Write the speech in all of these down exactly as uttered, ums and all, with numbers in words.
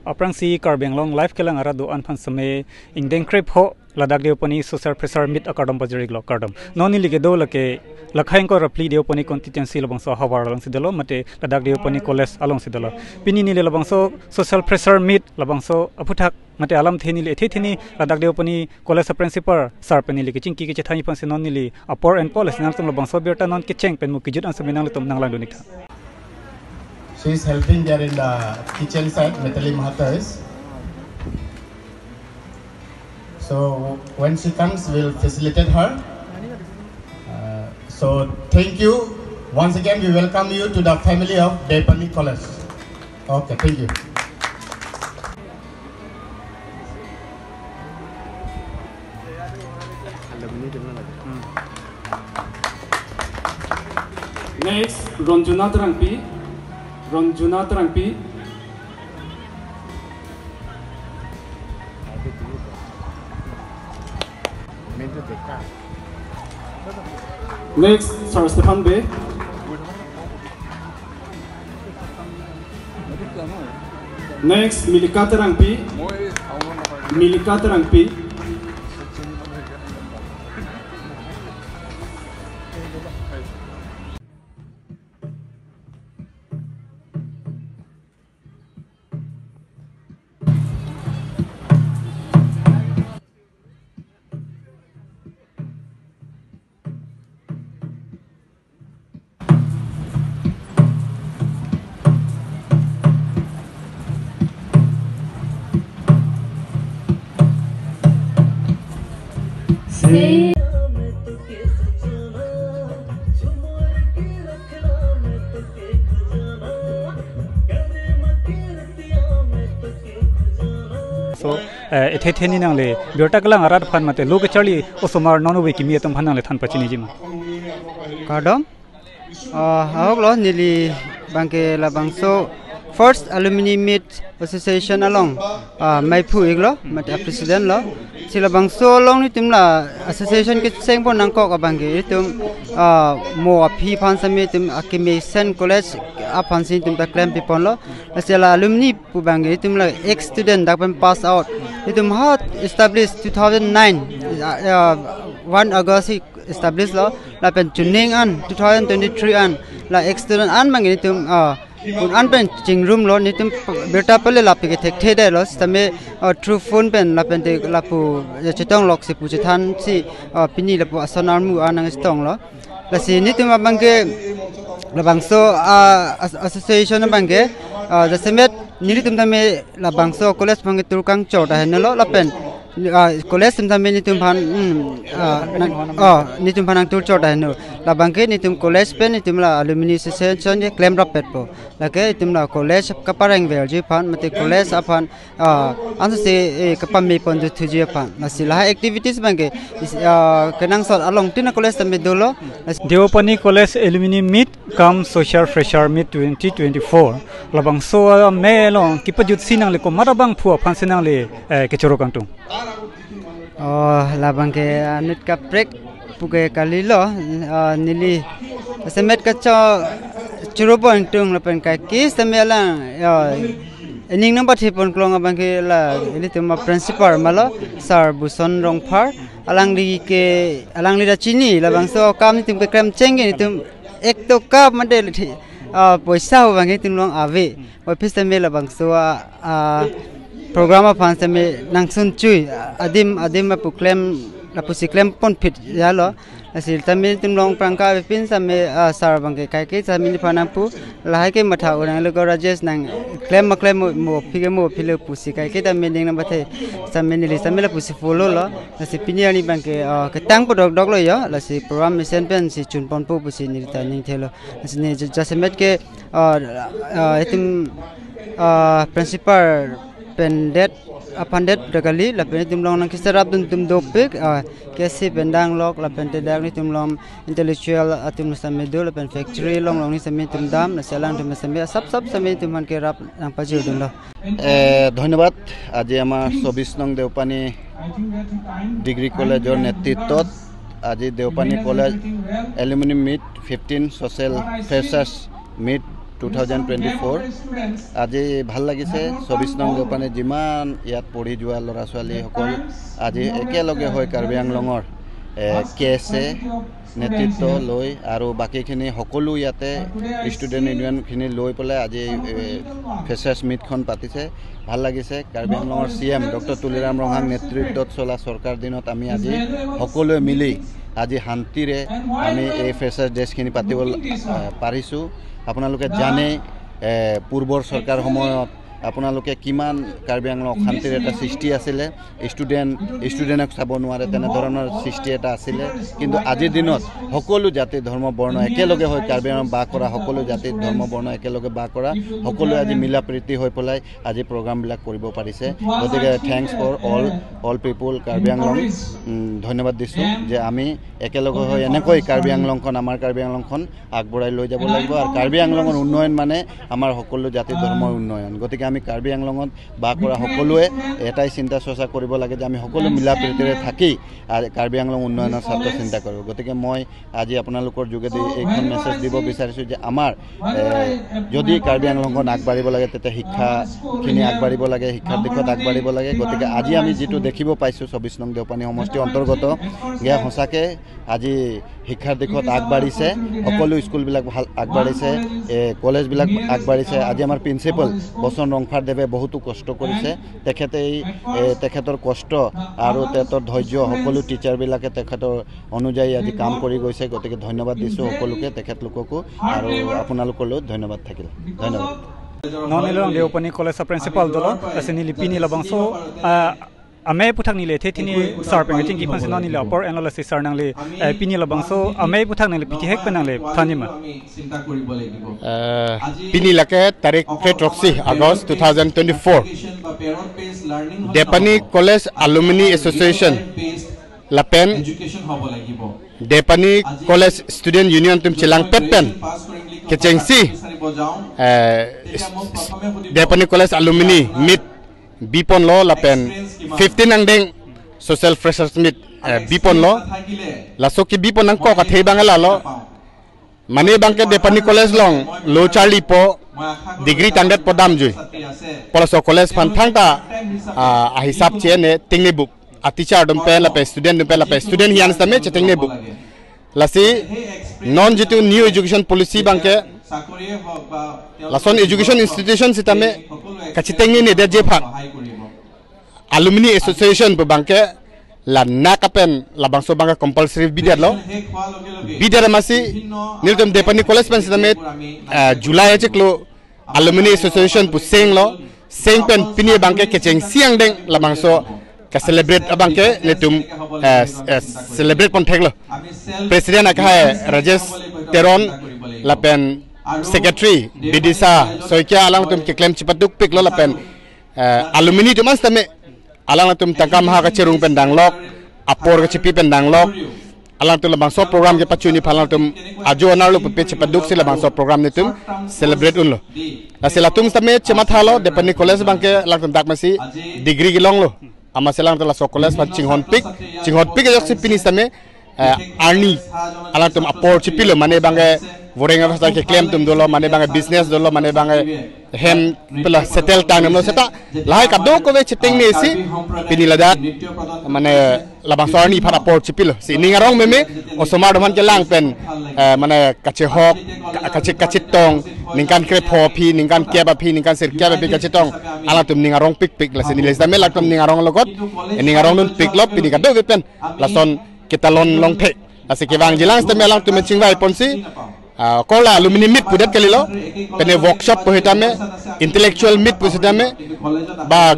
Aphrangsi Karbi Anglong live kelang arat do-an aphan seme ingdeng krepho ladak Deopani social fresher meet akardom pajir-iklo, kardom. Non neli kedo lake Lakhaing ko Rapli Deopani constituency labangso ahavar alongsi dolo, mate ladak Deopani college alongsi dolo. Pini neli labangso social fresher meet labangso aphuthak mate alamthe neli ethe theni ladak Deopani college principal sir pen neli kechingki kechethan aphansi non neli apor enpo, lasi nangtum labangso birta non kecheng pen mo kejut an seme nanglitum nanglangdun-ik tha. She is helping there in the kitchen side, Mitali Mahathir. So when she comes, we'll facilitate her. Uh, so thank you. Once again, we welcome you to the family of Deopani College. Okay, thank you. Next, Ronjuna Terangpi. Ronjuna Terangpi. Next, Sir Stephan Bey. Next, Milika Terangpi. Milika Terangpi. So, eh, ethe theni nangle birta kelang arat aphan mate lo kecharli osomar non ove kimi atum aphan nangle than pachiniji ma? Kardom. Ah, ahok lo, neli abangke labangso First Alumni Meet Association along, ah, maiphu-iklo, mate president lo. Si labangso along netum la association kechengpon nangkok abangke itum, ah, mo aphi aphan seme itum akemesen college aphansi itum ta klem piponlo. Lasi la alumni pu abangke itum la ex student dak pen pass out. Itum ha establish two thousand nine, ah, ah, one August si establish lo, lapen chuning an two thousand twenty-three an la ex student an abangke netum, ah, un an pen chingrumlo, netum birta pale lapu ke thekthe detlo, sitame, ah, through phone pen lapen te lapu, eh, chetong lok si pu chethansi, ah, pini lapu ason armu an nangchetonglo. Lasi netum abangke labangso, ah, as-, association abangke, ah, jasemet nelitum tame labangso college abangke tur kangchor ta henlo lapen, ah, college atum tame netum aphan, hmm, ah, nang, oh, netum aphan nangtur chor ta heno. Labangke netum college pen netum la alumni association ke klem rappetpo. Lake itum la college kapareng verji aphan, mate college aphan, ah, ansose, eh, kapame pon juthuji aphan. Lasi lahai activities abangke, is, ah, kenangsot along tin a-college tame dolo. Deopani College Alumni Meet cum Social Fresher Meet twenty twenty-four. Labangso, ah, meet along kepajutsi nangle komat abangphu aphansi nangle, eh, kechoro kangtung? Oh, labangke anut kaprek puke kalilo, ah, neli jasemet kacho choro pon tung lapen kaike sitame alang, ah, ening nangpathe pon klong abangke la ilitum a-principal malo, Sir Buson Rongphar, alangli ke, alangli ta chini, labangso akam netum keklem chengke netum ek toka mate, ah, poisa ho abangke netum along ave. Office tame labangso a, a, program aphan sitame nangsun chui, adim, adim apu klem, lapusi klem ponphit yalo. Lasi tame netum along prangka avepin sitame, ah, sir abangke kaike sitame nephan nangpu, lahai ke matha unang lo ko Rajesh, nang klem ma klem mo, mo aphi ke mo aphi lo pusi kaike tame ning nangpathe sitame neli sitame lapusi follow lo. Lasi pini arni abangke, ah, ketang podok dok lo yo, lasi program mesen pensi chun ponpo pusi neli ta ning thelo. Lasi ne ja-, jasemet ke, ah, ah, itum, ah, principal pen det aphan det dak kali, lapen itum along nangkeserap dun atum dopik, ah, K S C pen danglok, lapen te dak netum along intellectual atum sitame do, lapen factory along along ni sitame itum dam, lasi alangtum sitame asap sap sitame itum aphan kerap nangpajir dunlo. এ, ধন্যবাদ। আজি আমাৰ চৌবিশ নং দেওপানী ডিগ্ৰী কলেজৰ নেতৃত্বত আজি Deopani college alumni meet fifteen social freshers meet two thousand twenty four. আজি ভাল লাগিছে, চৌবিশ নং দেওপানী যিমান ইয়াত পঢ়ি যোৱা ল'ৰা ছোৱালীসকল আজি একেলগে হৈ কাৰ্বি আংলঙৰ, এ, কে এছ এ নেতৃত্ব লৈ আৰু বাকীখিনি সকলো ইয়াতে ষ্টুডেণ্ট ইউনিয়নখিনি লৈ পেলাই আজি, এ, ফ্ৰেছাৰ্ছ মিটখন পাতিছে। ভাল লাগিছে। কাৰ্বি আংলঙৰ চি এম ডক্টৰ তুলিৰাম ৰংহাং নেতৃত্বত চলা চৰকাৰ দিনত আমি আজি সকলোৱে মিলি আজি শান্তিৰে আমি এই ফ্ৰেছাৰ্ছ ডে'খিনি পাতিব, আহ, পাৰিছোঁ। আপোনালোকে জানেই, এ, পূৰ্বৰ চৰকাৰ সময়ত আপোনালোকে কিমান কাৰ্বি আংলং অশান্তিৰ এটা সৃষ্টি আছিলে, ষ্টুডেণ্ট ষ্টুডেণ্টক চাব নোৱাৰে, তেনেধৰণৰ সৃষ্টি এটা আছিলে। কিন্তু আজিৰ দিনত সকলো জাতি, ধৰ্ম, বৰ্ণ একেলগে হৈ কাৰ্বি আংলং বাস কৰা, সকলো জাতি, ধৰ্ম, বৰ্ণ একেলগে বাস কৰা, সকলোৱে আজি মিলা প্ৰীতি হৈ পেলাই আজি প্ৰগ্ৰামবিলাক কৰিব পাৰিছে। গতিকে thanks for all, all people Karbi আংলং। উম, ধন্যবাদ দিছোঁ যে আমি একেলগে হৈ এনেকৈ কাৰ্বি আংলংখন, আমাৰ কাৰ্বি আংলংখন আগবঢ়াই লৈ যাব লাগিব। আৰু কাৰ্বি আংলঙৰ উন্নয়ন মানে আমাৰ সকলো জাতি ধৰ্মৰ উন্নয়ন। গতিকে আমি কাৰ্বি আংলঙত বাস কৰা সকলোৱে এটাই চিন্তা চৰ্চা কৰিব লাগে যে আমি সকলো মিলা প্ৰীতিৰে থাকি আৰু কাৰ্বি আংলং উন্নয়নৰ স্বাৰ্থ চিন্তা কৰোঁ। গতিকে মই আজি আপোনালোকৰ যোগেদি এইখন মেছেজ দিব বিচাৰিছোঁ যে আমাৰ, এ, যদি কাৰ্বি আংলংখন আগবাঢ়িব লাগে, তেতিয়া শিক্ষাখিনি আগবাঢ়িব লাগে, শিক্ষাৰ দিশত আগবাঢ়িব লাগে। গতিকে আজি আমি যিটো দেখিব পাইছোঁ চৌবিশ নং দেওপানী সমষ্টিৰ অন্তৰ্গত, সেয়া সঁচাকৈ আজি শিক্ষাৰ দিশত আগবাঢ়িছে, সকলো স্কুলবিলাক ভাল আগবাঢ়িছে, এ, কলেজবিলাক আগবাঢ়িছে। আজি আমাৰ প্ৰিন্সিপাল বসন ৰংফাৰ দেৱে বহুতো কষ্ট কৰিছে। তেখেতে এই, এ, তেখেতৰ কষ্ট আৰু তেখেতৰ ধৈৰ্য সকলো টিচাৰবিলাকে তেখেতৰ অনুযায়ী আজি কাম কৰি গৈছে। গতিকে ধন্যবাদ দিছোঁ সকলোকে, তেখেতলোককো আৰু আপোনালোকলৈ ধন্যবাদ থাকিল। ধন্যবাদ। Non neli along Deopani College a principal dolo, lasi neli pini labangso, ah, amei aphuthak neli the thini sir pen kachingki aphansi non neli apor enlo, lasi sir nangli, eh, pini labangso amei aphuthak nangli pithihek pen nangli thanji ma? Eh, pini lake tarik throksi August two thousand twenty-four. Deopani College Alumni Association lapen Deopani College Student Union atum chelangpet pen kechengsi, eh, Deopani College Alumni Meet biponlo lapen fifteen angdeng Social Freshers Meet, eh, biponlo. Laso kebipon nangkok athe abang lalo. Mane abangke Deopani College along lo charlipo, degree tangdetpo damjui. Pu laso college aphan thangta, ah, ahisap che-en-e tengne bup. A teacher atum pen lapen student atum pen lapen student hian sitame chetengne bup. Lasi non jitu new education policy abangke lason education institution sitame kachitengnenedetji aphan Alumni Association pu abangke la naka pen labangso abangke compulsory bidetlo. Bidet amatsi nelitum Deopani College pen sitame, eh, July achiklo Alumni Association pu senglo, seng pen pini abangke kechengsi angdeng labangso ke-celebrate abangke nelitum, eh, eh, celebrate pontheklo. President akhai Rajesh Teron lapen Secretary Bidisha Saikia alangtum keklem chepadukpiklo lapen, eh, alumni atum an sitame alangtum tangka maha kacherung pen danglok, apor kachepi pen danglok, alangtum labangso program kepachunji aphan alangtum ajo anerlo pupe chepaduksi labangso program nelitum celebrate unlo. Lasi latum sitame chemathalo Deopani College abangke alangtum dak amatsi degree kelonglo. Amatsi alangtum laso college aphan chinghonpik, chinghonpik ajoksi pini sitame, eh, arni alangtum apor chepilo, mane abangke voreng avasa keklem atum dolo, mane abangke business dolo, mane abangke hem pela settle tangdamlo seta lahai kadokave chetengnesi pini ladak mane labangso arni aphan apor chepilo. Si ning arong meme osomar atum aphan kelang pen, eh, mane kachehok, ka-, kache-, kachetong, ningkan krepho aphi, ningkan kep aphi, ningkan sirkep aphi kachetong alangtum ning arong pikpik, lasi neli sitame alangtum ning arong logot, eh, ning arong dunpiklo pini kadokave pen lason ketalon longthe. Lasi kevangjilang sitame alangtum chingvai ponsi, ah, korla alumni meet pudet kalilo, pene workshop pu sitame, intellectual meet pu sitame, ba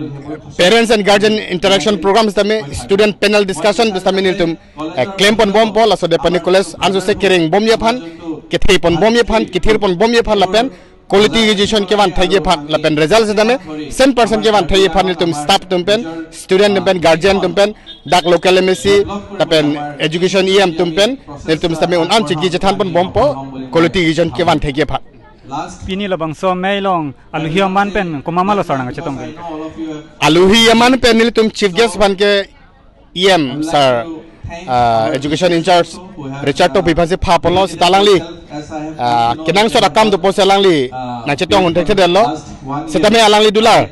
parents and guardian interaction program sitame, student panel discussion pu sitame nelitum, eh, klem ponbompo, laso Deopani College ansose kereng bomji aphan, kethe ponbomji aphan, kethir ponbomji aphan lapen quality education kevanthekji aphan lapen result sitame cent percent kevanthekji aphan nelitum staff atum pen, student atum pen, guardian atum pen, dak local M A C lapen education E M atum pen nelitum sitame un-an chingki chethan ponbompo quality education kevanthekji aphan. Pini labangso amei along alohi aman pen komat malo sir nangkachetong? Alohi aman pen nelitum chief guest aphan ke E M sir, ah, education in charge Richard Tokbi aphansi pha ponlo, seta alangli, ah, kenangsot akam dopo si alangli nangchetong un thekthedetlo. Setame alangli dolar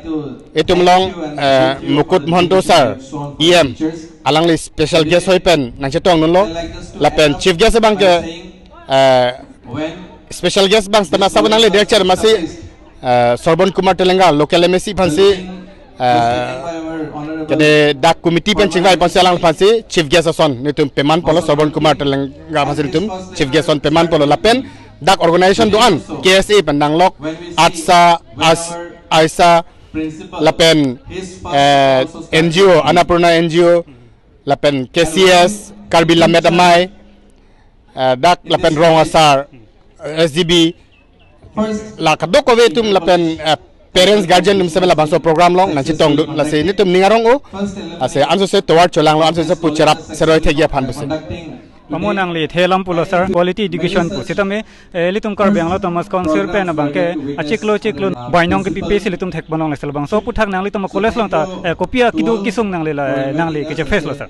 itum along, eh, Mukut Mahanta sir, E M, alangli special guest hoi pen nangchetongdunlo. Lapen chief guest abangke, eh, special guest abang setame asap nangle director masi, eh, Sarbon Kumar Telenga, local M A C aphansi, eh, kene dak committee pen chingvai ponsi alangphansi chief guest ason nelitum peman ponlo, Sarbon Kumar Telenga aphansi nelitum chief guest ason peman ponlo. Lapen dak organization do-an K S A pen nanglok ASHA, AS-, ASHA, lapen, eh, N G O, Annapurna N G O, lapen K C S, Karbi Lammet Amei, eh, dak lapen rong asar, S D B, la kadokave atum lapen, eh, parents, guardian atum setame labangso program along nangchetongdun, lasi nelitum ning arong-o, lasi ansose tovar cholanglo, ansose pu cherap seroi thekji aphan pusi. Pamo nangli thelam pulo sir, quality education pu. Setame, eh, ilitum Karbi Anglong Autonomous Council pen abangke achiklo chiklo bainong kepipe si ilitum thek ponlongle sir. Labangso aphuthak nanglitum college along ta, eh, kopi akedo kesung nangli la, eh, nangli keche face lo sir?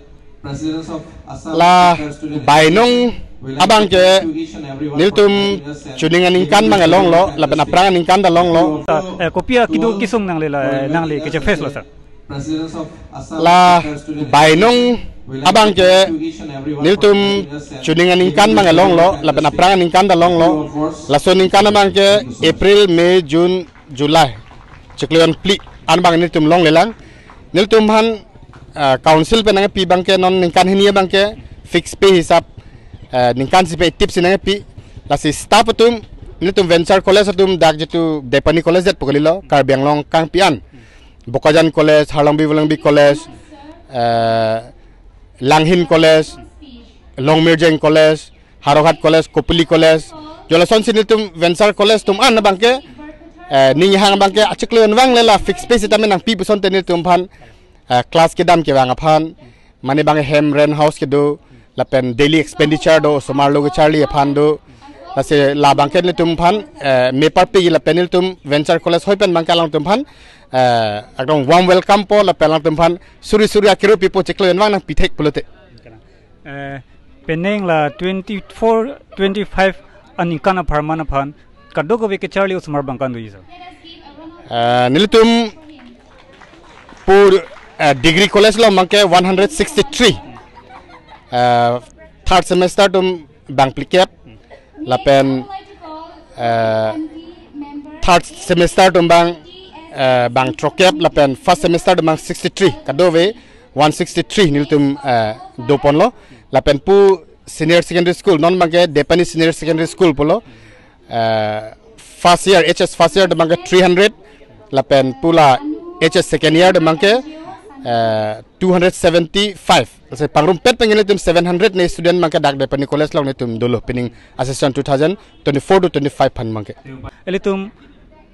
La bainong abangke nelitum chuning aningkan abang longlo, lapen aphrang aningkan ta longlo. Ta, eh, kopi akedo kesung nangli la, eh, nangli keche face lo sir? La bainong abangke nelitum chuning aningkan abang longlo, lapen aphrang aningkan ta longlo. Laso aningkan abangke April, May, June, July, chiklo phli an abang nelitum longlelang. Nelitum aphan, ah, council pen nangpi abangke non ningkan hini abangke fixed pay hisap, ah, ningkan isi pen itip si nangpi. Lasi staff atum nelitum venture college atum dak jitu Depani College det pu kalilo, Karbi Anglong kangpi an. Bokajan College, Harlangbi Volangbi College, eh, Langhin College, Longmirjeng College, Howraghat College, Kopili College, jo lasonsi nelitum venture college atum an abangke, eh, ninghang abangke achiklo envang le la fixed pay setame nangpi pusonte nelitum aphan, eh, class kedam kevang aphan, mane abang hem rent house kedo, lapen daily expenditure do, osomar lo kecharli aphan do. Lasi labangke nelitum aphan, eh, me parpik lapen nelitum venture college hoi pen abangke alangtum aphan, eh, ekdom warm welcome po, lapen alangtum aphan suri suri akero pipo, chiklo envang nangpi thek pulote. Eh, penang la twenty-four twenty-five aningkan apharman aphan kadokave kecharli osomar abang kan do sir? Eh, nelitum pu, eh, degree college along abangke one hundred sixty-three. Eh, third semester atum abang phlikep, lapen, eh, third semester atum abang, eh, abang throkep, lapen first semester atum abang sixty-three, kadokave one sixty-three nelitum, eh, do ponlo. Lapen pu senior secondary school, non abangke Depani Senior Secondary School pulo, eh, first year, H S first year atum abangke three hundred, lapen pu la H S second year atum abangke, eh, two hundred seventy-five. Lasi pangrumpet pen nelitum seven hundred ne student abangke dak Depani College along nelitum dolo pining a session two thousand twenty-four to twenty-five aphan abangke. Ilitum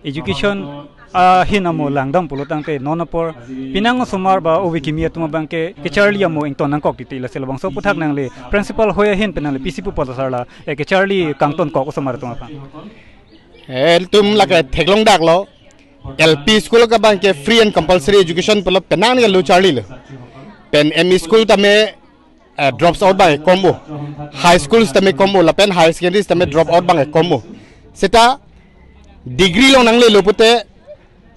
education ahin amo langdam pulo tangte non apor penang osomar ba ove kimi atum abangke kecharli amo ington nangkok titi, lasi labangso aphuthak nangli principal hoi ahin pen nangli pisi pu pu sir la, eh, kecharli kangton kok osomar atum aphan? Eh, ilitum lake theklong daklo. L P school ke abangke free and compulsory education pulo, penang ke lo charlilo. Pen M E school tame, eh, drops out abang kom o. High school tame kom o, lapen higher secondary tame drop out abang kom o. Seta degree along nanglelo pute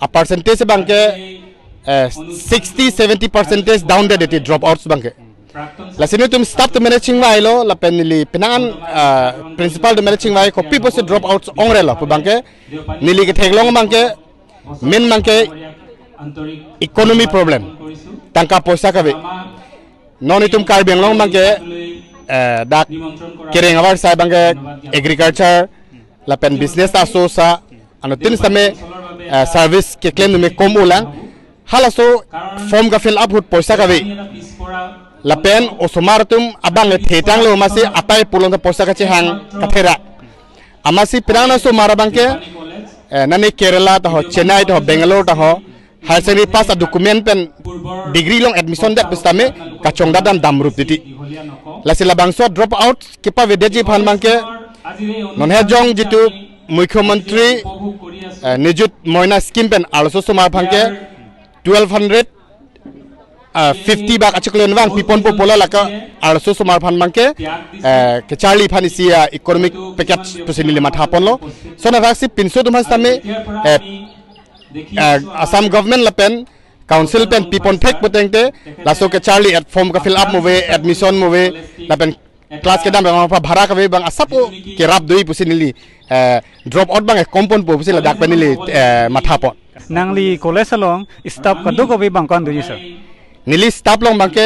a percentage abangke, eh, sixty seventy percentage down de deti drop outs abangke. Lasi nelitum staff atum managing vailo, lapen neli penang, ah, principal atum managing vai, kopi pusi drop outs ongrelo pu abangke, neli ketheklong abangke, main abangke economy problem, tangka poisa kave. Non itum Karbi Anglong abangke, eh, dak kereng avarsai abangke agriculture lapen business ta aso sa, anuttin setame, eh, service keklem numi kom ulang. Halaso form ka fill up ahut poisa kave. Lapen osomar atum abang le thetanglo, amatsi atai pulong ta poisa kachehang kathera. Amatsi penang na osomar abangke, eh, nani Kerala taho, Chennai taho, Bangalore taho, higher secondary pass a document pen degree along admission det pusitame kachongdat dam damrup titi. Lasi labangso drop out kepavedetji aphan abangke, non he jong jitu Mukhyamantri, eh, Nijut Moina scheme pen arloso osomar abangke twelve hundred ah, fifty bak achiklo vang piponpo pu la lake arloso osomar aphan abangke, eh, kacharli aphan isi a economic package pusi neli mathaponlo. Lason athaksi pinso atum aphan sitame, eh, eh, Assam government lapen council pen pipon thek putangte, laso kacharli at form ka-fill up mo ave, admission mo ave, lapen class kedam abang aphan bhara kave abang asap o kerap do-i pusi neli, eh, drop out abang, eh, komponpo pusi ladak pen neli, eh, mathapon. Nangli college along staff kadokave abang ko-an doji, sir? Neli staff along abangke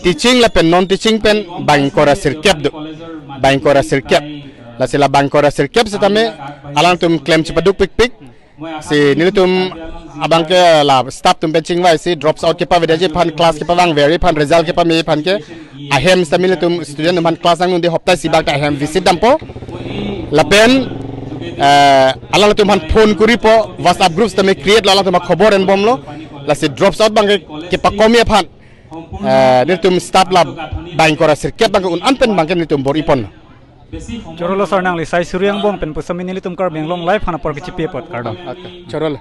teaching lapen non teaching pen bang ingkoi ra sirkep do. Bang ingkoi ra sirkep. Lasi la bang ingkoi ra sirkep sitame alangtum klem chepadukpikpik. Si nelitum abangke la staff atum pen chingvaisi drops out kepavedeji aphan, class kepavangverji aphan, result kepame aphan ke ahem sitame nelitum student atum aphan class nangnungde hopta isi bak ta ahem visit dampo. Lapen, eh, alangtum aphan phone koripo, WhatsApp group sitame create lo, alangtum aphan khobor enbomlo. Lasi drops out abangke kepakomi aphan, eh, nelitum staff la bang ingkoi ra sirkep abangke un-an pen abangke nelitum bor-ipon. Chorolo sir, nangli sai suri angbong pen pusitame nelitum Karbi Anglong Live aphan apor kechipi apot, kardom. Okay, chorolo.